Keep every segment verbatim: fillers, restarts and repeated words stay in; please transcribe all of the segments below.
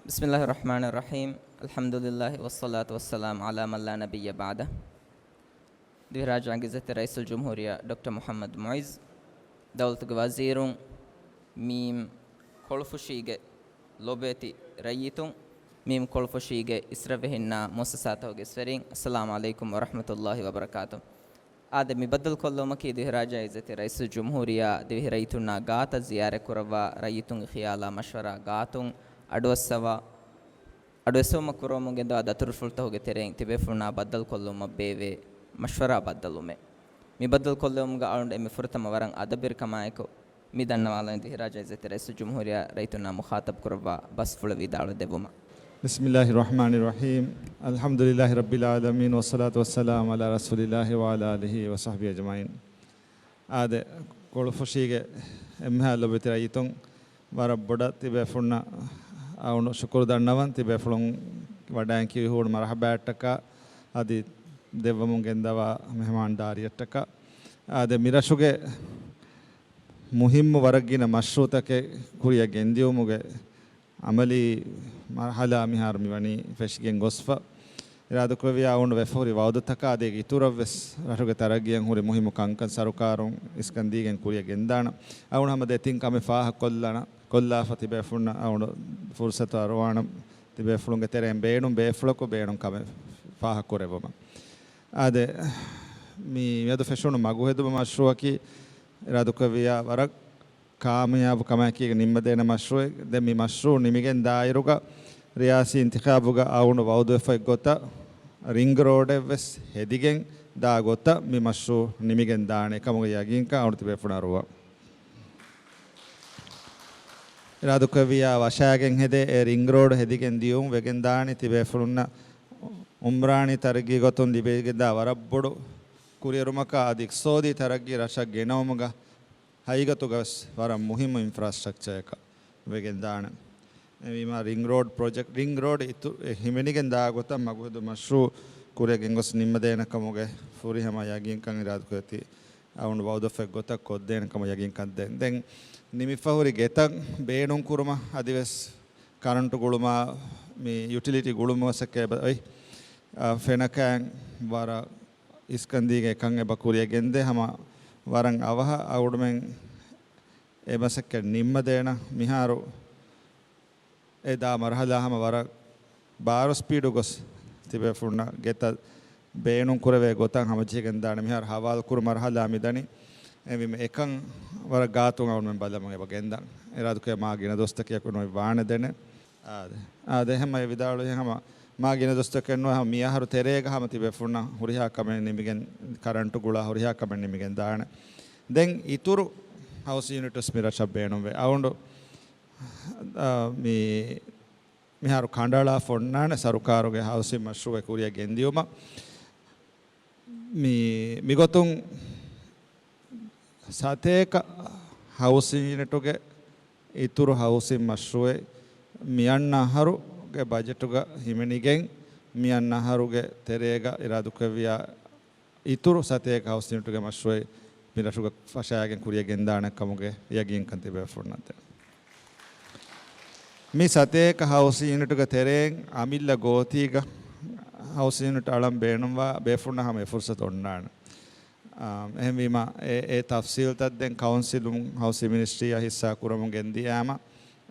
بسم الله الرحمن الرحيم. الحمد لله والصلاة والسلام على من لا نبي بعده. ދިވެހިރާއްޖޭގެ އިއްޒަތްތެރި ރައީސުލްޖުމްހޫރިއްޔާ ޑޮކްޓަރ މުޙައްމަދު މުޢިއްޒު، ދައުލަތުގެ ވަޒީރުން، މީމް ކޮޅުފުށީގެ ލޮބުވެތި ރައްޔިތުން، މީމް ކޮޅުފުށީގެ އިސްރަށްވެހިންނާ މުއައްސަސާތަކުގެ އިސްވެރިން، އައްސަލާމު ޢަލައިކުމް ވަރަޙްމަތުﷲި ވަބަރަކާތުހު. އާދެ، މި ބައްދަލުކޮށްލުމަކީ ދިވެހިރާއްޖޭގެ އިއްޒަތްތެރި ރައީސުލްޖުމްހޫރިއްޔާ ދިވެހިރައްޔިތުންނާ ގާތަށް ޒިޔާރަތްކުރައްވާ، ރައްޔިތުންގެ ޚިޔާލާ މަޝްވަރާ ގާތުން އަޑުއައްސަވާ، އަޑުއެއްސެވުމަށް ކުރަމުން ގެންދަވާ ދަތުރުފުޅުތަކުގެ ތެރެއިން ތިބޭފުޅުންނާ ބައްދަލުކޮށްލުމަށް ބޭއްވޭ މަޝްވަރާ ބައްދަލުވުމެއް. މި ބައްދަލުކޮށްލެވުމުގަ އަޅުގަނޑު އެންމެ ފުރަތަމަ ވަރަށް އަދަބުވެރިކަމާއެކު، މި ދަންނަވާލަން ދިވެހިރާއްޖޭގެ އިއްޒަތްތެރި ރައީސުލްޖުމްހޫރިއްޔާ ރައްޔިތުންނާ މުޚާޠަބު ކުރައްވާ ބަސްފުޅެއް ވިދާޅުވެ ދެއްވުމަށް. بسم الله الرحمن الرحيم. الحمد لله رب العالمين، والصلاة والسلام على رسول الله وعلى آله وصحبه أجمعين. އާދެ، ކޮޅުފުށީގެ އެންމެހާ ލޮބުވެތި ރައްޔިތުން، ވަރަށް ބޮޑަށް ތިބޭފުޅުންނަށް އަޅުގަނޑު ޝުކުރު ދަންނަވަން، ތިބޭފުޅުން ވަޑައިގެން ކިޔު ހޫނު މަރުޙަބާއަށްޓަކާ، އަދި ދެއްވަމުން ގެންދަވާ މެހެމާންދާރީއަށްޓަކާ. އާދެ، މި ރަށުގެ މުހިއްމު ވަރަށް ގިނަ މަޝްރޫޢުތަކެއް ކުރިއަށް ގެންދިޔުމުގެ އަމަލީ މަރުޙަލާ މިހާރު މިވަނީ ފެށިގެން ގޮސްފަ. އިރާދަކުރެއްވިއްޔާ އަޅުގަނޑު ވެފަ ހުރި ވަޢުދުތަކާ އަދި އިތުރަށްވެސް ރަށުގެ ތަރައްގީއަށް ހުރި މުހިއްމު ކަންކަން ސަރުކާރުން އިސްކަން ދީގެން ކުރިއަށް ގެންދާނަން. އަޅުގަނޑު ހަމަ ދެތިން ކަމެއް ފާހަގަކޮށްލާނަން، ކޮށްލާފަ ތިބޭފުޅުންނަށް އަޅުގަނޑު ފުރުޞަތު އަރުވާނަން، ތިބޭފުޅުންގެ ތެރެއިން ބޭނުން ބޭފުޅަކު ބޭނުން ކަމެއް ފާހަގަކުރެއްވުމަށް. އާދެ، މި މިއަދު ފެށުނު މަގުހެދުމަށް މަޝްރޫޢަކީ އިރާދަކުރެއްވިއްޔާ ވަރަށް ކާމިޔާބު ކަމާއެކީގަ ނިންމަދޭނެ މަޝްރޫޢެއް. ދެން މި މަޝްރޫޢު ނިމިގެން ދާއިރުގަ ރިޔާސީ އިންތިޚާބުގަ އަޅުގަނޑު ވަޢުދުވެފައި ގޮތަށް ރިންގް ރޯޑެއްވެސް ހެދިގެން ދާ ގޮތަށް މި މަޝްރޫޢު ނިމިގެން ދާނެ ކަމުގެ ޔަގީންކަން އަޅުގަނޑު ތިބޭފުޅުން އަރުވާ. އިރާދަކުރެއްވިއްޔާ ވަށާގެން ހެދޭ އެ ރިންގް ރޯޑު ހެދިގެން ދިޔުން ވެގެން ދާނީ ތިބޭފުޅުންނަށް އުމްރާނީ ތަރައްގީ ގޮތުން ލިބިގެންދާ ވަރަށް ބޮޑު ކުރިއެރުމަކާ އަދި އިޤްތިޞާދީ ތަރައްގީ ރަށަށް ގެނައުމުގަ ހަގީގަތުގަވެސް ވަރަށް މުހިއްމު އިންފްރާސްޓްރަކްޗަރަކަށް ވެގެންދާނެ. އެހެންވީމާ ރިންގް ރޯޑް ޕްރޮޖެކްޓް، ރިންގް ރޯޑް އިތު-، އެ ހިމެނިގެން ދާ ގޮތަށް މަގުހެދު މަޝްރޫޢު ކުރިއަށް ގެންގޮސް ނިންމަދޭނެ ކަމުގެ ފުރިހަމަ ޔަގީންކަން އިރާދަކުރެއްވި އަޅުގަނޑު ވަޢުދުވެފައި ގޮތަށް ކޮށްދޭނެ ކަމަށް ޔަގީންކަން ދޭން. ދެން ނިމިފަ ހުރި ގެތައް ބޭނުން ކުރުމަށް އަދިވެސް ކަރަންޓު ގުޅުމާ، މި ޔުޓިލިޓީ ގުޅުމަށް މަސައްކަތް އެބަ އޮތް، އާ، ފެނަކައިން ވަރަށް އިސްކަންދީގެ އެކަން އެބަ ކުރިއަށް ގެންދޭ. ހަމަ ވަރަށް އަވަހަށް އަޅުގަނޑުމެން އެ މަސައްކަތް ނިންމަދޭނަން. މިހާރު އެ ދާ މަރުޙަލާ ހަމަ ވަރަށް ބާރު ސްޕީޑު ގޮސް ތިބޭފުޅުންނަށް ގެތައް ބޭނުން ކުރެވޭ ގޮތަށް ހަމަޖެހިގެން ދާނެ. މިހާރު ހަވާލު ކުރު މަރުޙަލާ މިދަނީ. އެހެންވީމަ އެކަން ވަރަށް ގާތުން އަޅުގަނޑުމެން ބަލަމުން އެބަ ގެންދަން. އިރާދަކުރެއްވިއްޔާ މާ ގިނަ ދުވަސްތަކަކީ އެކު ނުވެ ވާނެ ދެނެ. އާދެ، އާދެ، ހަމަ އެ ވިދާޅުވި ހަމަ މާ ގިނަ ދުވަސްތަކެއް ނުވެ، ހަމަ މި އަހަރު ތެރޭގަ ހަމަ ތިބޭފުޅުންނަށް ހުރިހާ ކަމެއް ނިމިގެން، ކަރަންޓު ގުޅާ ހުރިހާ ކަމެއް ނިމިގެން ދާނެ. ދެން އިތުރު ހައުސިން ޔުނިޓްސް މި ރަށަށް ބޭނުންވޭ. އަޅުގަނޑު، އާ، މި މިހާރު ކަނޑައަޅާފަ އޮންނާނެ ސަރުކާރުގެ ހައުސިން މަޝްރޫޢެއް ކުރިއަށް ގެންދިޔުމަށް. މި، މިގޮތުން ސަތޭކަ ހައުސިން ޔުނިޓުގެ އިތުރު ހައުސިން މަޝްރޫޢެއް މިއަންނަ އަހަރުގެ ބަޖެޓުގަ ހިމެނިގެން، މިއަންނަ އަހަރުގެ ތެރޭގަ އިރާދަކުރެއްވިއްޔާ އިތުރު ސަތޭކަ ހައުސިން ޔުނިޓުގެ މަޝްރޫޢެއް މި ރަށުގަ ފަށާގެން ކުރިއަށް ގެންދާނެ ކަމުގެ ޔަގީންކަން ތިބޭފުޅުންނަށް ދޭން. މި ސަތޭކަ ހައުސިން ޔުނިޓުގެ ތެރެއިން އަމިއްލަ ގޯތީގަ ހައުސިން ޔުނިޓް އަޅަން ބޭނުންވާ ބޭފުޅުންނަށް ހަމަ އެ ފުރުސަތު އޮންނާނެ. އާ، އެހެންވީމަ، އެ، އެ ތަފްސީލްތައް ދެން ކައުންސިލުން ހައުސިން މިނިސްޓްރީއާ ހިއްސާ ކުރަމުން ގެންދިޔާމަ،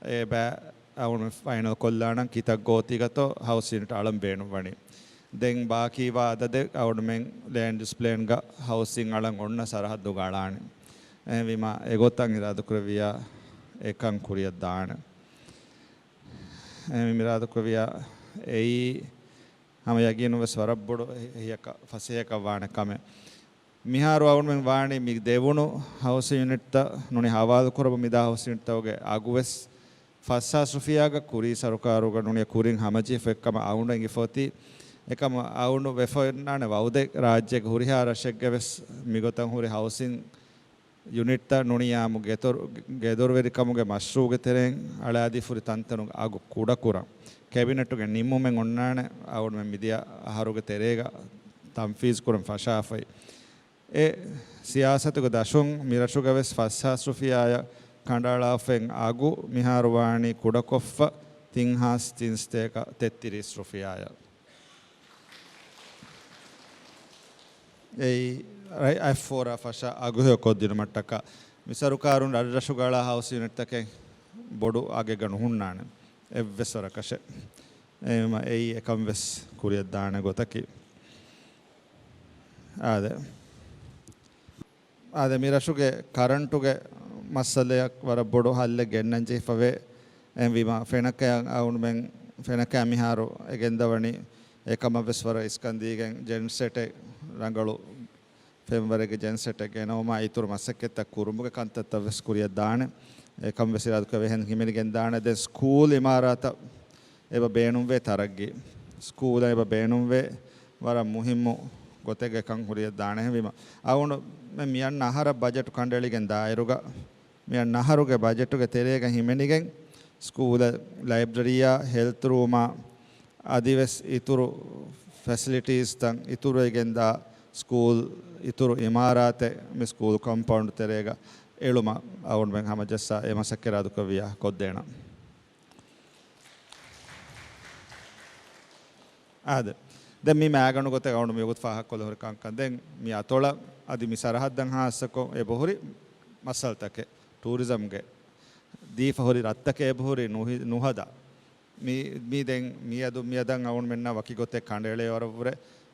އެ ބައި އަޅުގަނޑު ފައިނަލް ކޮށްލާނަން ކިތައް ގޯތީގަތޯ ހައުސިން ޔުނިޓް އަޅަން ބޭނުންވަނީ. ދެން ބާކީވާ އަދަދެއް އަޅުގަނޑުމެން ލޭންޑް ޔޫސް ޕްލޭންގަ ހައުސިން އަޅަން އޮންނަ ސަރަހައްދުގަ އަޅާނެ. އެހެންވީމަ، އެގޮތަށް އިރާދަކުރެއްވިއްޔާ އެކަން ކުރިއަށް ދާނެ. އެހެންވީމަ އިރާދަކުރެއްވިއްޔާ އެއީ ހަމަ ޔަގީނުން ވެސް ވަރަށް ބޮޑު އެހިޔަކަށް ފަސޭހަކަށް ވާނެ ކަމެއް. މިހާރު އަޅުގަނޑުމެން ވާނީ މި ދެވުނު ހައުސިން ޔުނިޓްތައް ނޫނީ ހަވާލު ކުރަމުން މިދާ ހައުސިން ޔުނިޓްތަކުގެ އަގު ވެސް ފަސްހާސް ރުފިޔާގަ ކުރީ ސަރުކާރުގަ ނޫނީ ކުރިން ހަމަޖެހިފަ އެއްކަމަށް އަޅުގަނޑު އެނގިފަ އޮތީ. އެކަމަށް އަޅުގަނޑު ވެފަ އޮންނާނެ ވައުދެއް ރާއްޖޭގެ ހުރިހާ ރަށެއްގެ ވެސް މިގޮތަށް ހުރި ހައުސިން ޔުނިޓްތައް ނޫނީ އާއްމު ގެތޮރު-، ގެދޮރުވެރިކަމުގެ މަޝްރޫޢުގެ ތެރެއިން އަޅާދީފަ ހުރި ތަންތަނުގެ އަގު ކުޑަކުރަން ކެބިނެޓުގެ ނިންމުމެއް އޮންނާނެ އަޅުގަނޑުމެން މިދިޔަ އަހަރުގެ ތެރޭގަ ތަންފީޒު ކުރަން ފަށާފައި. އެ ސިޔާސަތުގެ ދަށުން މިރަށުގަ ވެސް ފަސްހާސް ރުފިޔާއަށް ކަނޑައަޅާފައި އަގު މިހާރު ވާނީ ކުޑަކޮށްފަ، ތިން ހާސް ތިން ސަތޭކަ ތެއްތިރީސް ރުފިޔާއެއް. އެއީ، އަތްފޯރާ ފަށާ އަގުހެޔޮކޮށްދިނުމަށް ޓަކާ. މި ސަރުކާރުން ރަށްރަށުގަ އަޅާ ހައުސް ޔުނިޓްތަކެއް ބޮޑު އަގެއްގަ ނުހުންނާނެ. އެއްވެސް ވަރަކަށެއް. އެހެންވީމަ އެއީ އެކަން ވެސް ކުރިއަށްދާނެ ގޮތަކީ. އާދެ. އާދެ، މި ރަށުގެ ކަރަންޓުގެ މައްސަލަޔަށް ވަރަށް ބޮޑު ހައްލެއް ގެންނަން ޖެހިފަވޭ. އެހެންވީމަ ފެނަކަޔަށް އަޅުގަނޑުމެން ފެނަކަޔަށް މިހާރު އެ ގެންދަވަނީ އެކަމަށް ވެސް ވަރަށް އިސްކަން ދީގެން ޖެންސެޓެއް، ރަނގަޅު ފެންވަރެއްގެ ޖެންސެޓެއް ގެނައުމާ އިތުރު މަސައްކަތްތައް ކުރުމުގެ ކަންތައްތައް ވެސް ކުރިއަށް ދާނެ. އެކަން ވެސް އިރާދަކުރެވި ހިމެނިގެން ދާނެ. ދެން ސްކޫލް އިމާރާތަށް އެބަ ބޭނުންވޭ ތަރައްގީ. ސްކޫލަށް އެބަ ބޭނުންވޭ ވަރަށް މުހިއްމު ގޮތެއްގެ ކަން ހުރިއަށް ދާނެ. އެހެންވީމަ އަޅުގަނޑު މި-، މިއަންނަ އަހަރަށް ބަޖެޓު ކަނޑައެޅިގެން ދާއިރުގަ، މިއަންނަ އަހަރުގެ ބަޖެޓުގެ ތެރޭގަ ހިމެނިގެން ސްކޫލަށް ލައިބްރަރީއާ ހެލްތު ރޫމާ އަދިވެސް އިތުރު ފެސިލިޓީސްތައް އިތުރުވެގެންދާ ސްކޫލް އިތުރު އިމާރާތެއް މި ސްކޫލް ކޮމްޕައުންޑް ތެރޭގަ އެޅުމަށް އަޅުގަނޑުމެން ހަމަޖައްސާ އެ މަސައްކަތް އިރާދަކުރެއްވިޔާ ކޮށްދޭނަން. އާދެ. ދެން މީ މާގަނޑު ގޮތެއް އަޅުގަނޑު މިވަގުތު ފާހަގަކޮށްލަ ހުރި ކަންކަން. ދެން މި އަތޮޅަށް އަދި މި ސަރަހައްދަށް ހާއްސަކޮށް އެބަހުރި މައްސަލަތަކެއް، ޓޫރިޒަމްގެ ދީފަ ހުރި ރަށްތަކެއް އެބަހުރި ނުހި-، ނުހަދާ. މި-، މީ ދެން މިއަދު، މިއަދަށް އަޅުގަނޑުމެންނަށް ވަކި ގޮތެއް ކަނޑައެޅޭ ވަރަށްވުރެ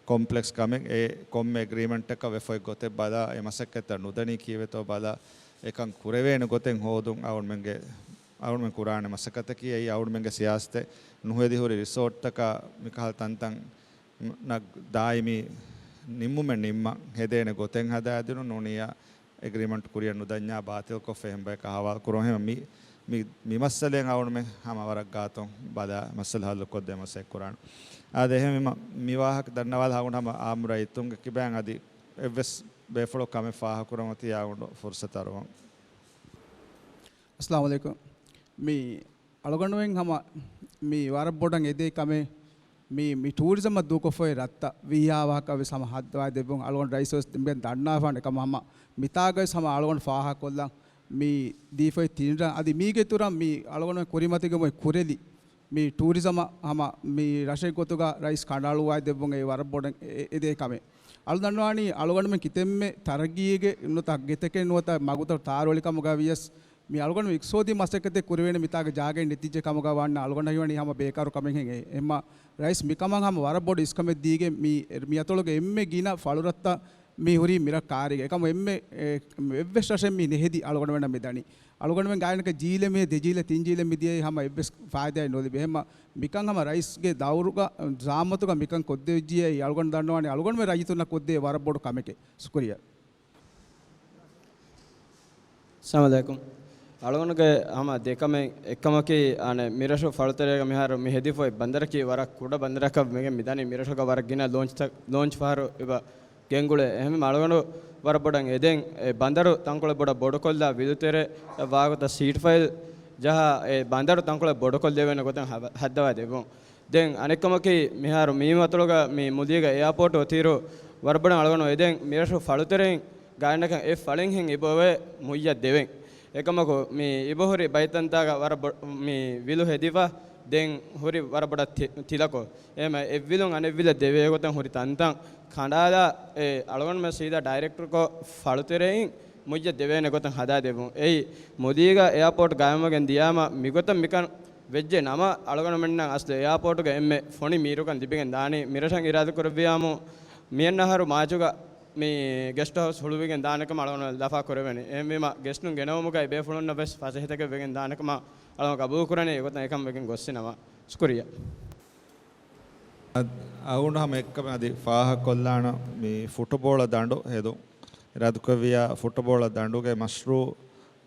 ކޮމްޕްލެކްސް ކަމެއް. އެ ކޮންމެ އެގްރީމެންޓަކަށް ވެފައި ގޮތެއް ބަލާ، އެ މަސައްކަތްތައް ނުދަނީ ކީއްވެތޯ ބަލާ، އެކަން ކުރެވޭނެ ގޮތެއް ހޯދުން އަޅުގަނޑުމެންގެ އަޅުގަނޑުމެން ކުރާނެ މަސައްކަތަކީ. އެއީ އަޅުގަނޑުމެންގެ ސިޔާސަތެއް. ނުހެދި ހުރި ރިސޯޓްތަކާ މިކަހަލަ ތަންތަން ނަށް ދާއިމީ ނިންމުމެއް ނިންމަން ހެދޭނެ ގޮތެއް ހަދާދިނުން ނޫނިއްޔާ އެގްރީމަންޓް ކުރިއަށް ނުދަންޏާ ބާތިލްކޮށްފަ އެހެން ބަޔަކަށް ހަވާލު ކުރުން. އެހެން މި، މި، މި މައްސަލައިން އަޅުގަނޑުމެން ހަމަ ވަރަށް ގާތުން ބަލާ މައްސަލަ ހައްލު ކޮށްދޭ މަސައްކަތް ކުރާނެ. އާދެ، އެހެންވީމަ މި ވާހަކަ ދަންނަވާލާ އަޅުގަނޑު ހަމަ އާއްމު ރައްޔިތުންގެ ކިބައިން އަދި އެއްވެސް ބޭފުޅަކު ކަމެއް ފާހަގަކުރަން އޮތީ އަޅުގަނޑު ފުރުސަތު އަރުވަން. އައްސަލާމު ޢަލައިކުމް. މި އަޅުގަނޑުމެން ހަމަ މި ވަރަށް ބޮޑަށް އެދޭ ކަމެއް މި، މި ޓޫރިޒަމަށް ދޫކޮށްފައި ރަށްތައް ވީހާވާހަކަ ވެސް ހަމަ ހައްދަވާ ދެއްވުން އަޅުގަނޑު ރައީސް ވެސް ދެން ދަންނާފާނެ ކަމަށް ހަމަ މިތާގަވެސް ހަމަ އަޅުގަނޑު ފާހަގަކޮށްލަން މި ދީފައި ތިން ރަށް އަދި މީގެ އިތުރަށް މި އަޅުގަނޑުމެން ކުރިމަތިގެ މޮތް ކުރެލި މި ޓޫރިޒަމަށް ހަމަ މި ރަށެއް ގޮތުގަ ރައީސް ކަނޑައަޅުވާ ދެއްވުން އެ ވަރަށް ބޮޑަށް އެ-، އެ-، އެދޭ ކަމެއް. އަޅު ދަންނަވާނީ އަޅުގަނޑުމެން ކިތަންމެ ތަރައްގީގެ ނުވަތަ ގެތަކެއް ނުވަތަ މަގުތައް ތާރުވެލި ކަމުގަ ވިޔަސް މި އަޅުގަނޑު އިޤްތިޞާދީ މަސައްކަތެއް ކުރެވޭނެ މިތާގެ ޖާގައެއް ނެތިއްޖެ ކަމުގަ ވާންނަ އަޅުގަނޑަށް ހީވަނީ ހަމަ ބޭކާރު ކަމެއްހެން. އެ-، އެހެންމަ ރައީސް މިކަމަށް ހަމަ ވަރަށް ބޮޑު އިސްކަމެއް ދީގެން މި، މި އަތޮޅުގެ އެންމެ ގިނަ ފަޅުރަށްތައް މި ހުރީ މިރަށް ކާރީގަ. އެކަމު އެންމެ، އެ، އެއްވެސް ރަށެއް މި ނެހެދި އަޅުގަނޑުމެންނަށް މި ދަނީ. އަޅުގަނޑުމެން ގާތްގަނޑަކަށް ޖީލެއް މި ދެ ޖީލެއް ތިން ޖީލެއް މި ދިޔައީ ހަމަ އެއްވެސް ފާއިދާއެއް ނުލިބި. އެހެންމަ މިކަން ހަމަ ރައީސްގެ ދައުރުގަ ޒާމަތުގަ މިކަން ކޮށްދެވިއްޖިއްޔާ އަޅުގަނޑު ދަންނަވާނީ އަޅުގަނޑުމެން ރައްޔިތުންނަށް ކޮށްދޭ ވަރަށް ބޮޑު ކަމެކޭ. ޝުކުރިއްޔާ. އައްސަލާމު ޢަލައިކުމް. އަޅުގަނޑުގެ ހަމަ ދެކަމެއް އެއްކަމަކީ، އަނެއް މިރަށު ފަޅުތެރޭގަ މިހާރު މި ހެދިފައި ބަނދަރަކީ ވަރަށް ކުޑަ ބަނދަރަކަށް ވެގެން މިދަނީ. މިރަށުގަ ވަރަށް ގިނަ ލޯންޗްތައް، ލޯންޗް ފަހަރު އެބަ ގެންގުޅޭ. އެހެންވީމަ އަޅުގަނޑު ވަރަށް ބޮޑަށް އެދެން އެ ބަނދަރު ތަންކޮޅެއް ބޮޑަށް ބޮޑުކޮށްލާ ވިލުތެރެ ވާގޮތަށް ސީޓް ފައިލް ޖަހާ އެ ބަނދަރު ތަންކޮޅެއް ބޮޑުކޮށްލެވޭނެ ގޮތަށް ހަ-، ހައްދަވާ ދެއްވުން. ދެން އަނެއްކަމަކީ، މިހާރު މީމަތޮޅުގަ މި މުދީގަ އެއާޕޯޓް އޮތީރު ވަރަށް ބޮޑަށް އަޅުގަނޑު އެދެން މިރަށު ފަޅުތެރެއިން ގާތްގަނޑަކަށް އެއް ފަޅިންހެން އިބައޮވޭ މުއްޔަށް ދެވެން. އެކަމަކު، މި އިބަހުރި ބައިތަންތާގަ ވަރަށް ބޮ-، މި ވިލު ހެދިފަ ދެން ހުރި ވަރަށް ބޮޑަށް ތި-، ތިލަކޮށް. އެހެންވީމަ އެއްވިލުން އަނެއްވިލަށް ދެވޭ ގޮތަށް ހުރި ތަންތަން ކަނޑާލާ އެ އަޅުގަނޑުމެން ސީދާ ޑައިރެކްޓްކޮށް ފަޅުތެރެއިން މުއްޔަށް ދެވޭނެ ގޮތަށް ހަދާ ދެއްވުން. އެއީ، މުދީގަ އެއާޕޯޓް ގާއިމްވެގެން ދިޔާމަ މިގޮތަށް މިކަން ވެއްޖެ ނަމަ، އަޅުގަނޑުމެންނަށް އަސްލު އެއާޕޯޓުގަ އެންމެ ފޮނި މީރުކަން ލިބިގެން ދާނީ. މިރަށަށް އިރާދަ ކުރެއްވިޔާމު، މިއަންނަ އަހަރު މާޗުގަ މި ގެސްޓް ހައުސް ހުޅުވިގެން ދާނެ ކަމަށް އަޅުގަނޑު ލަފާ ކުރެވެނީ. އެހެންވީމަ، ގެސްޓުން ގެނައުމުގައި ބޭފުޅުންނަށް ވެސް ފަސޭހަތަކެއް ވެގެން ދާނެ ކަމަށް އަޅުގަނޑު ގަބޫލު ކުރަނީ. އެގޮތަށް އެކަން ވެގެން ގޮއްސިނަމަ. ޝުކުރިއްޔާ. އަ-، އަޅުގަނޑު ހަމަ އެއްކަމެއް އަދި ފާހަގަކޮށްލާނަން މި ފުޓުބޯޅަ ދަނޑު ހެދުން. އިރާދަކުރެއްވިޔާ ފުޓުބޯޅަ ދަނޑުގެ މަޝްރޫއު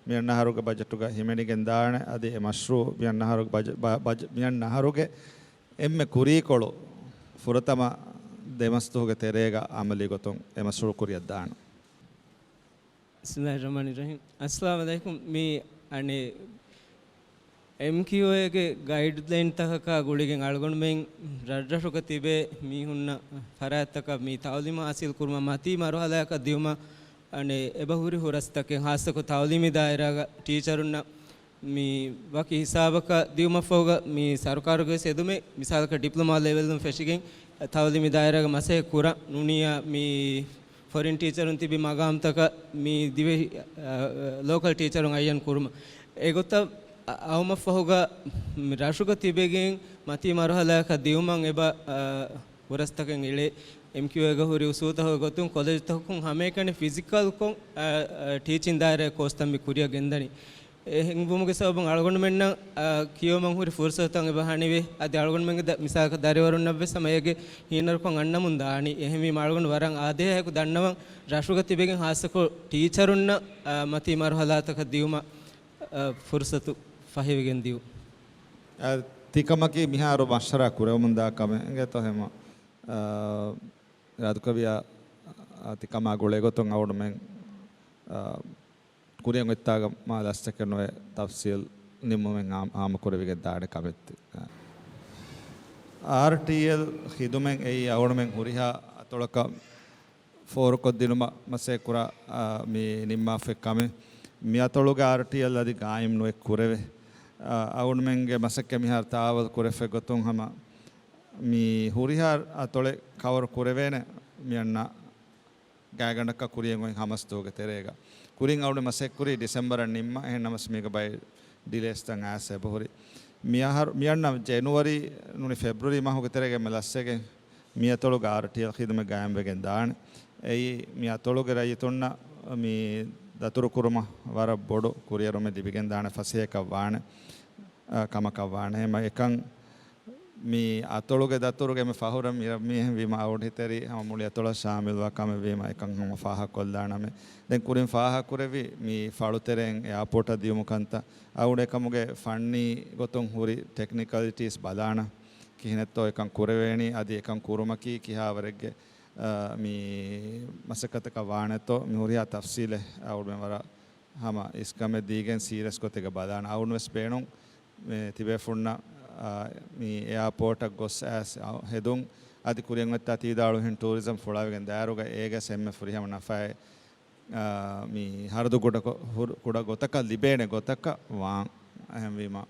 މިއަންނަ އަހަރުގެ ބަޖެޓުގަ ހިމެނިގެން ދާނެ. އަދި އެ މަޝްރޫއު މިއަންނަ އަހަރުގެ ބަޖެ-، ބަ-، ބަޖެ-، މިއަންނަ އަހަރުގެ އެންމެ ކުރީކޮޅު ފުރަތަމަ ދެމަސްދުވަހުގެ ތެރޭގަ އަމަލީ ގޮތުން އެ މަޝްރޫއު ކުރިއަށްދާނެ. بسم الله الرحمن الرحيم. އައްސަލާމު ޢަލައިކުމް. މި އަނެއް އެމްކިއުއޭގެ ގައިޑްލައިންތަކަކާ ގުޅިގެން އަޅުގަނޑުމެން ރަށްރަށުގަ ތިބޭ މީހުންނަށް ފަރާތްތަކަށް މި ތައުލީމު ހާސިލް ކުރުމަށް މަތީ މަރުހަލާއަކަށް ދިޔުމަށް އަނެއް އެބަހުރި ހުރަސްތަކެއް، ހާއްސަކޮށް ތައުލީމީ ދާއިރާގަ ޓީޗަރުންނަށް މި ވަކި ހިސާބަކަށް ދިއުމަށްފަހުގަ މި ސަރުކާރުގެ އެދުމެއް، މިސާލަކަށް ޑިޕްލޮމާ ލެވެލުން ފެށިގެން ތައުލީމީ ދާއިރާގަ މަސައްކަތް ކުރާ ނޫނިއްޔާ މި ފޮރިން ޓީޗަރުން ތިބި މަގާމްތަކަށް މި ދިވެހި، އަ، ލޯކަލް ޓީޗަރުން އައްޔަން ކުރުމަށް. އެގޮތަށް އަ-، އައުމަށްފަހުގަ މި ރަށުގަ ތިބެގެން މަތީ މަރުހަލާއަކަށް ދިއުމަށް އެބަ، އަ، ހުރަސްތަކެއް އެޅޭ. އެމްކިއުއޭގަ ހުރި އުސޫލުތަކުގެ ގޮތުން ކޮލެޖްތަކުން ހަމައެކަނި ފިޒިކަލްކޮށް، އަ، އަ، ޓީޗިން ދާއިރާ ކޯސްތައް މި ކުރިއަށް ގެންދަނީ. އެހެންވުމުގެ ސަބަބުން އަޅުގަނޑުމެންނަށް، އަ، ކިޔެވުމަށް ހުރި ފުރުސަތުތައް އެބަ ހަނިވޭ. އަދި އަޅުގަނޑުމެންގެ ދަ-، މިސާލަކަށް ދަރިވަރުންނަށްވެސް ހަމަ އޭގެ ހީނަރުކަން އަންނަމުން ދާނީ. އެހެންވީމަ އަޅުގަނޑު ވަރަށް އާދޭހައަކު ދަންނަވަން ރަށުގަ ތިބެގެން ހާއްސަކޮށް ޓީޗަރުންނަށް، އަ، މަތީ މަރުހަލާތަކަށް ދިއުމަށް، އަ، ފުރުސަތު ފަހިވެގެން ދިއުން. އަ، ތިކަމަކީ މިހާރު މަޝްވަރާ ކުރެވެމުންދާ ކަމެއް އިނގޭތޯ ހަމަ، އަ، ރާދުކަވިޔާ، އަ، ތިކަމާ ގުޅޭގޮތުން އަޅުގަނޑުމެން، އަ، ކުރިއަށް އޮތްތާގަ މާ ލަސްތަކެއް ނުވެ ތަފްސީލް ނިންމުމެއް އާ-، އާއްމުކުރެވިގެން ދާނެ ކަމެއް ތި-، އާރްޓީއެލް ޚިދުމަތް އެއީ އަޅުގަނޑުމެން ހުރިހާ އަތޮޅަކަށް ފޯރުކޮށްދިނުމަށް މަސައްކަތްކުރާ، އާ، މި ނިންމާފައި ކަމެއް. މި އަތޮޅުގެ އާރްޓީއެލް އަދި ގާއިމް ނުވެ ކުރެވޭ. އާ، އަޅުގަނޑުމެންގެ މަސައްކަތް މިހާރު ތާވަލް ކުރެފައި ގޮތުން ހަމަ މި ހުރިހާ އަތޮޅެއް ކަވަރު ކުރެވޭނެ މި އަންނަ ގާތްގަނޑަކަށް ކުރިއަށް އޮތް ހަމަސް ދުވަހުގެ ތެރޭގަ. ކުރިން އަޅުގަނޑު މަސައްކަތްކުރީ ޑިސެމްބަރަށް ނިންމަ، އެހެން ނަމަސް މީގަ ބައެއް ޑިލޭސްތައް އައިސް އެބަހުރި. މި އަހަރު، މި އަންނަ ޖެނުއަރީ ނޫނީ ފެބްރުއަރީ މަހުގެ ތެރޭގަ އެންމެ ލަސްވެގެން މި އަތޮޅުގެ އާރްޓީއެލް ޚިދުމަތް ގާއިމްވެގެން ދާނެ. އެއީ މި އަތޮޅުގެ ރައްޔިތުންނަށް މި ދަތުރުކުރުމަށް ވަރަށް ބޮޑު ކުރިއެރުމެއް ލިބިގެން ދާނެ ފަސޭހައަކަށް ވާނެ، އާ، ކަމަކަށް ވާނެ. އެހެން އެކަން މި އަތޮޅުގެ ދަތުރުގެ މި ފަހުރަށް މި ރަށް މީހެއް ވީމަ އަވަށް ހިތެރި ހަމަ މުޅި އަތޮޅަށް ޝާމިލްވާ ކަމެއް ވީމަ އެކަން ހަމަ ފާހަގަކޮށްލާނަމޭ. ދެން ކުރިން ފާހަގަކުރެއްވި މި ފަޅުތެރެއިން އެއާޕޯޓަށް ދިޔުމު ކަންތައް އަޅުގަނޑު އެކަމުގެ ފަންނީ ގޮތުން ހުރި ޓެކްނިކަލިޓީސް ބަލާނަ ކިހިނެއްތޯ އެކަން ކުރެވޭނީ އަދި އެކަން ކުރުމަކީ ކިހާވަރެއްގެ، އާ، މި މަސައްކަތަކަށް ވާނެތޯ މި ހުރިހާ ތަފްސީލެއް އަޅުގަނޑުމެން ވަރަށް ހަމަ އިސްކަމެއް ދީގެން ސީރިއަސް ގޮތެއްގަ ބަލާނަ. އަޅުގަނޑުވެސް ބޭނުން މި ތިބޭފުންނަށް، އާ، މި އެއާޕޯޓަށް ގޮސް އައިސް އަ-، ހެދުން އަދި ކުރިއަށް އޮތްތާ ތީދާ އަޅުގަނޑު ޓޫރިޒަމް ފުޅާވެގެން ދާއިރުގަ އޭގަސް އެންމެ ފުރިހަމަ ނަފާއެއް، އާ، މި ހަރަދު ކުޑަކޮ-، ހުރު-، ކުޑަ ގޮތަކަށް ލިބޭނެ ގޮތަކަށް ވާން. އެހެންވީމަ،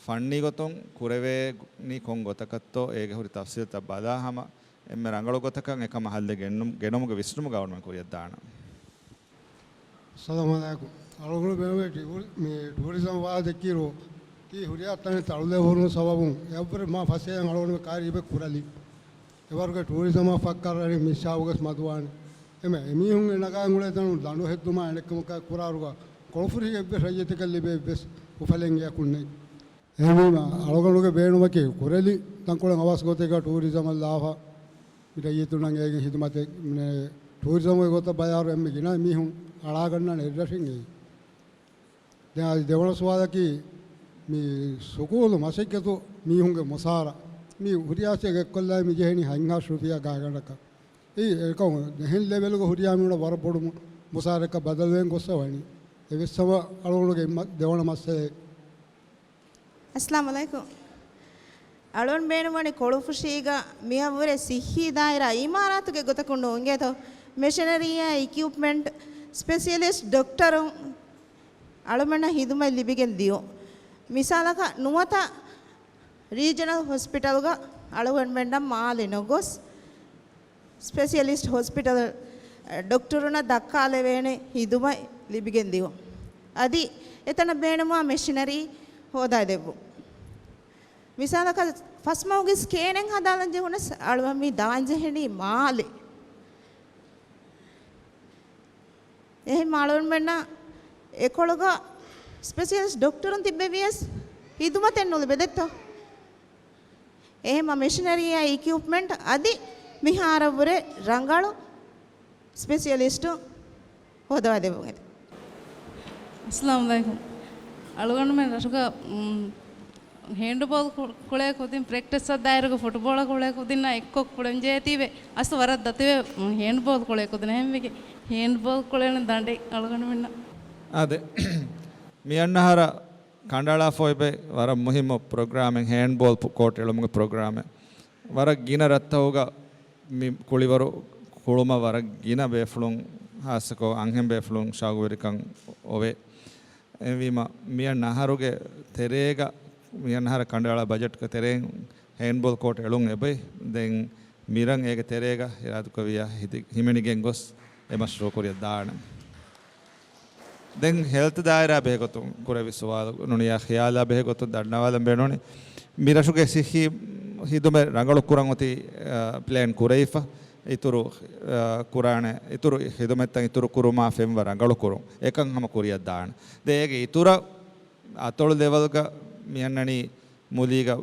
ފަންނީ ގޮތުން ކުރެވޭނީ ކޮން ގޮތަކަށްތޯ އޭގެ ހުރި ތަފްސީލްތައް ބަލާ ހަމަ އެންމެ ރަނގަޅު ގޮތަކަށް އެކަމަށް ހައްލެއް ގެންނު-، ގެނުމުގެ ވިސްނުމުގަ އަޅުގަނޑުމެން ކުރިއަށް ދާނަން. އައްސަލާމު ޢަލައިކުމް. އަޅުގަނޑު ބޭނުމޭ ޓި-، މި ޓޫރިޒަމް ވާހަކަ ދެއްކިއިރު، ތީ ހުރިހާ ތަނެއް ތަޅުލެވުނު ސަބަބުން އެއަށްވުރެ މާ ފަސޭހައިން އަޅުގަނޑުމެން ކާރި އެބަ ކުރަލި. އެވަރުގެ ޓޫރިޒަމާ ފައްކާރަށް މި ހިސާބުގަސް މަދުވާނެ. އެމެ އެމީހުން އެ ނަގާން އުޅޭ ތަނުން ދަނޑު ހެއްދުމާ އެނެއްކަމަކާ ކުރާރުގަ ކޮޅުފުށީގެ އެއްވެސް ރައްޔިތަކަށް ލިބޭ އެއްވެސް އުފަލެއް އެއަކުން ނެތް. އެހެންވީމަ، އަޅުގަނޑުގެ ބޭނުމަކީ ކުރެލި ތަންކޮޅެއް އަވަސް ގޮތެއްގަ ޓޫރިޒަމަށް ލާފަ، މި ރައްޔިތުންނަށް އޭގެ ހިދުމަތެއް، މި ޓޫރިޒަމުގެ ގޮތަށް ބަޔާރު އެންމެ ގިނަ މީހުން އަޅާގަންނާނެ އެއްރަށިން އެއީ. ދެން އަދި ދެވަނަ ސުވާލަކީ، މި ސުކޫލު މަސައްކަތު މީހުންގެ މުސާރަ، މި ހުރިހާ އެއްކޮށްލާ މި ޖެހެނީ ހަތް ހާސް ރުފިޔާ ގާތްގަނޑަކަށް. އެއީ އެކަމު ދެހެން ލެވެލްގަ ހުރިހާ މީހުންނަށް ވަރަށް ބޮޑު މު-، މުސާރައަކަށް ބަދަލުވެގެން ގޮއްސަ ވަނީ. އެވެސް ހަމަ އަޅުގަނޑުގެ މަ-، ދެވަނަ މައްސަލައެއް. އައްސަލާމު ޢަލައިކުމް. އަޅުގަނޑު ބޭނުންވަނީ ކޮޅުފުށީގަ މިއަށްވުރެ ސިއްހީ ދާއިރާ އިމާރާތުގެ ގޮތަކުން ނޫން އިނގޭތޯ، މެޝިނަރީއާ އިކިއުޕްމަންޓް، ސްޕެޝަލިސްޓް ޑޮކްޓަރުން އަޅުމެންނަށް ހިދުމަތް ލިބިގެން ދިޔުން. މިސާލަކަށް ނުވަތަ ރީޖަނަލް ހޮސްޕިޓަލްގަ އަޅުގަނޑުމެންނަށް މާލެ ނުގޮސް، ސްޕެޝަލިސްޓް ހޮސްޕިޓަލް، އަ، ޑޮކްޓަރުންނަށް ދައްކާލެވޭނެ ހިދުމަތް ލިބިގެން ދިޔުން. އަދި އެތަނަށް ބޭނުންވާ މެޝިނަރީ ހޯދާ ދެއްވުން. މިސާލަކަށް ފަސްމަހުގެ ސްކޭނެއް ހަދާލަން ޖެހުނަސް އަޅުގަނޑު މި ދާން ޖެހެނީ މާލެ. އެހެން އަޅުގަނޑުމެންނަށް އެކޮޅުގަ ސްޕެޝަލިސްޓް ޑޮކްޓަރުން ތިއްބެވިޔަސް ހިދުމަތެއް ނުލިބެދެއްތޯ. އެހެން މެޝިނަރީއާ އިކިއުޕްމަންޓް އަދި މިހާރަށްވުރެ ރަނގަޅު ސްޕެޝަލިސްޓު ހޯދަވާދެއްވުން އެދެ. އައްސަލާމު ޢަލައިކުމް. އަޅުގަނޑުމެން ރަށުގަ، މް، ހޭންޑްބޯލް ކު-، ކުޅޭ ކުދިން ޕްރެކްޓިސްއަށް ދާއިރުގަ ފުޓްބޯޅަ ކުޅޭ ކުދިންނާ އެއްކޮށް ކުޅެންޖެހޭތީވެ އަސް ވަރަށް ދަތިވެ، މް، ހޭންޑްބޯލް ކުޅޭ ކުދިން އެހެންވެގެ ހޭންޑްބޯލް ކުޅޭނެ ދަނޑެއް އަޅުގަނޑުމެންނަށް. އާދެ، މި އަންނަ އަހަރަށް ކަނޑައަޅާފަ އޮތް ވަރަށް މުހިއްމު ޕްރޮގްރާމެއް، ހޭންޑްބޯލް ޕު-، ކޯޓް އެޅުމުގެ ޕްރޮގްރާމެއް. ވަރަށް ގިނަ ރަށްތަކުގަ މި ކުޅިވަރު ކުޅުމަށް ވަރަށް ގިނަ ބޭފުޅުން، ހާއްސަކޮށް އަންހެން ބޭފުޅުން ޝައުގުވެރިކަން އޮވޭ. އެހެންވީމަ، މިއަންނަ އަހަރުގެ ތެރޭގަ، މިއަންނަ އަހަރަށް ކަނޑައަޅާ ބަޖެޓްގެ ތެރެއިން ހޭންޑްބޯލް ކޯޓް އެޅުން އެބައި. ދެން މިރަށް އޭގެ ތެރޭގަ އިރާދަކުރެއްވިއްޔާ ހިދި-، ހިމެނިގެން ގޮސް އެ މަޝްރޫއު ކުރިއަށް ދާނެ. ދެން ހެލްތު ދާއިރާ ބެހޭގޮތުން ކުރެއްވި ސުވާލު ނޫނިއްޔާ ޚިޔާލާ ބެހޭގޮތުން ދަންނަވާލަން ބޭނުނީ. މިރަށުގެ ސިއްހީ ހިދުމަތް ރަނގަޅު ކުރަން އޮތީ، އާ، ޕްލޭން ކުރެވިފަ. އިތުރު، އާ، ކުރާނެ، އިތުރު ހިދުމަތްތައް އިތުރު ކުރުމާ ފެންވަ ރަނގަޅު ކުރުން. އެކަން ހަމަ ކުރިއަށް ދާނެ. ދެ އޭގެ އިތުރަށް އަތޮޅު ލެވެލްގަ މި އަންނަނީ މުލީގަ،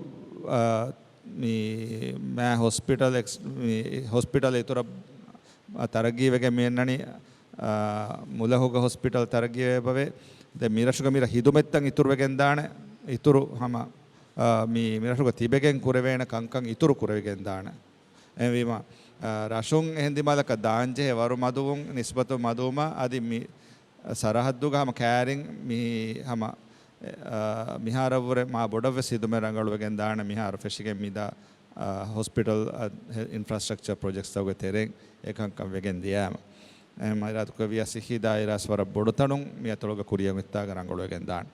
އާ، މި މާ ހޮސްޕިޓަލް އެކްސް-، މި ހޮސްޕިޓަލް އިތުރަށް ތަރައްގީވެގެން މި އަންނަނީ، އާ، މުލަހުގަ ހޮސްޕިޓަލް ތަރައްގީވެ އެބަވޭ. ދެ މިރަށުގަ މިރަށް ހިދުމަތްތައް އިތުރުވެގެން ދާނެ. އިތުރު ހަމަ، އާ، މި މިރަށުގަ ތިބެގެން ކުރެވޭނެ ކަންކަން އިތުރު ކުރެވިގެން ދާނެ. އެހެންވީމަ، އާ، ރަށުން އެހެން ދިމާލަކަށް ދާންޖެހޭ ވަރު މަދުވުން ނިސްބަތު މަދުވުމަށް އަދި މި ސަރަހައްދުގަ ހަމަ ކައިރިން މި ހަމަ، އާ، މިހާރަށްވުރެ މާ ބޮޑަށްވެސް ހިދުމަތް ރަނގަޅުވެގެން ދާނެ. މިހާރު ފެށިގެން މިދާ، އާ، ހޮސްޕިޓަލް، އާ، ހެ-، އިންފްރާސްޓްރަކްޗަރ ޕްރޮޖެކްޓްސްތަކުގެ ތެރެއިން އެ ކަންކަން ވެގެން ދިޔައިމަ. އެހެން އިރާދަކުރެއްވިއްޔާ ސިއްހީ ދާއިރާސް ވަރަށް ބޮޑު ތަނުން މި އަތޮޅުގަ ކުރިއަށް އޮތްތާގަ ރަނގަޅުވެގެން ދާނެ.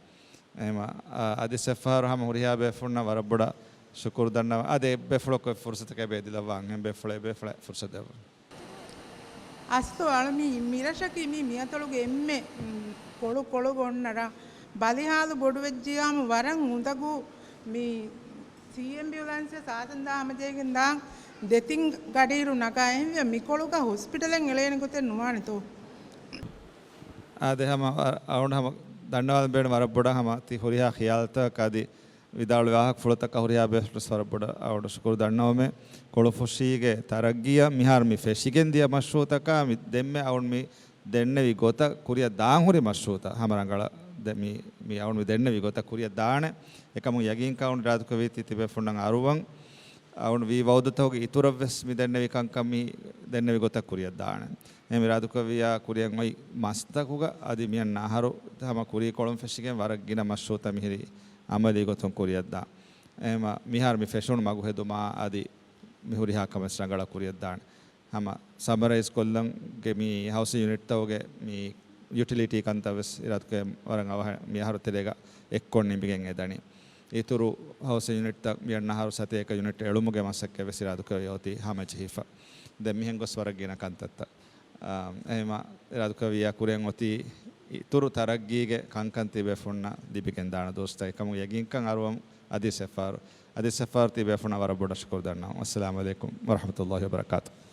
އެހެން، އާ، އަދި އެއްފަހަރު ހަމަ ހުރިހާ ބޭފުޅުންނަށް ވަރަށް ބޮޑަށް ޝުކުރު ދަންނަވަން. އާދެ، އެއްބޭފުޅަކު އެއް ފުރުސަތަކަށް އެބަ އެދިލައްވާ އަންހެން ބޭފުޅެއް، އެއްބޭފުޅަށް ފުރުސަތު ދެއްވަން. އަސްލު އަޅު މި މިރަށަކީ މި މިއަތޮޅުގެ އެންމެ، މް، ކޮޅު ކޮޅުގަ އޮންނަ ރަށް. ބަލިހާލު ބޮޑުވެއްޖިޔާމު ވަރަށް އުނދަގޫ މި ސީ އެމްބިއުލާންސް ސާސަން ދާ ހަމަޖެހިގެން ދާން ދެތިން ގަޑިއިރު ނަގާ. އެހެންވެ މިކޮޅުގަ ހޮސްޕިޓަލެއް އެޅޭނެ ގޮތެއް ނުވާނެތޯ؟ އާދެ، ހަމަ އަ-، އަޅުގަނޑު ހަމަ ދަންނަވާލަން ބޭނުން ވަރަށް ބޮޑަށް ހަމަ ތި ހުރިހާ ޚިޔާލުތަކަށް އަދި ވިދާޅުވި ވާހަކަފުޅުތަކަށް ހުރިހާ ބޭފުޅަށް ވަރަށް ބޮޑަށް އަޅުގަނޑު ޝުކުރު ދަންނަވަމޭ. ކޮޅުފުށީގެ ތަރައްގީއަށް މިހާރު މި ފެށިގެން ދިޔަ މަޝްރޫއުތަކާ މި ދެންމެ އަޅުގަނޑު މި ދެންނެވި ގޮތަށް ކުރިއަށް ދާން ހުރި މަޝްރޫއުތައް ހަމަ ރަނގަޅަށް ދެ-، މި، މި އަޅުގަނޑު މި ދެންނެވި ގޮތަށް ކުރިއަށް ދާނެ. އެކަމު ޔަގީންކަން އަޅުގަނޑު އިރާދަކުރެއްވީ ތި ތިބޭފުޅުންނަށް އަރުވަން. އަޅުގަނޑު ވީ ވައުދުތަކުގެ އިތުރަށްވެސް މި ދެންނެވި ކަންކަން މި ދެންނެވި ގޮތަށް ކުރިއަށް ދާނެ. އެހެން އިރާދަކުރެއްވިއްޔާ ކުރިއަށް އޮތް މަސްތަކުގަ އަދި މިއަންނަ އަހަރު ހަމަ ކުރީ ކޮޅުން ފެށިގެން ވަރަށް ގިނަ މަޝްރޫއުތައް މިހިރީ އަމަލީ ގޮތުން ކުރިއަށްދާން. އެހެން މިހާރު މި ފެށުނު މަގު ހެދުމާ އަދި މި ހުރިހާ ކަމެއް ރަނގަޅަށް ކުރިއަށްދާނެ. ހަމަ ސަމަރައިޒް ކޮށްލަން ގެ މި ހައުސިން ޔުނިޓްތަކުގެ މި ޔުޓިލިޓީ ކަންތައް ވެސް އިރާދަކުރެއްވިއްޔާ ވަރަށް އަވަހަށް މި އަހަރު ތެރޭގަ އެއްކޮށް ނިމިގެން އެދަނީ. އިތުރު ހައުސިން ޔުނިޓްތައް މިއަންނަ އަހަރު ސަތޭކަ ޔުނިޓް އެޅުމުގެ މަސައްކަތް ވެސް އިރާދަކުރެއްވިއްޔާ އޮތީ ހަމަޖެހިފަ. ދެން މިހެން ގޮސް ވަރަށް ގިނަ ކަންތައްތައް. އާ، އެހެން އިރާދަކުރެއްވިއްޔާ ކުރިއަށް އޮތީ އިތުރު ތަރައްގީގެ ކަންކަން ތިބޭފުޅުންނަށް ލިބިގެންދާނެ ދުވަސްތައް. އެކަމު ޔަގީންކަން އަރުވަމު އަދި އެއްފަހަރު، އަދި އެއްފަހަރު ތިބޭފުޅުންނަށް ވަރަށް ބޮޑަށް ޝުކުރު ދަންނަވަން. އައްސަލާމު ޢަލައިކުމް ވަރަޙްމަތުﷲި ވަބަރަކާތުހު.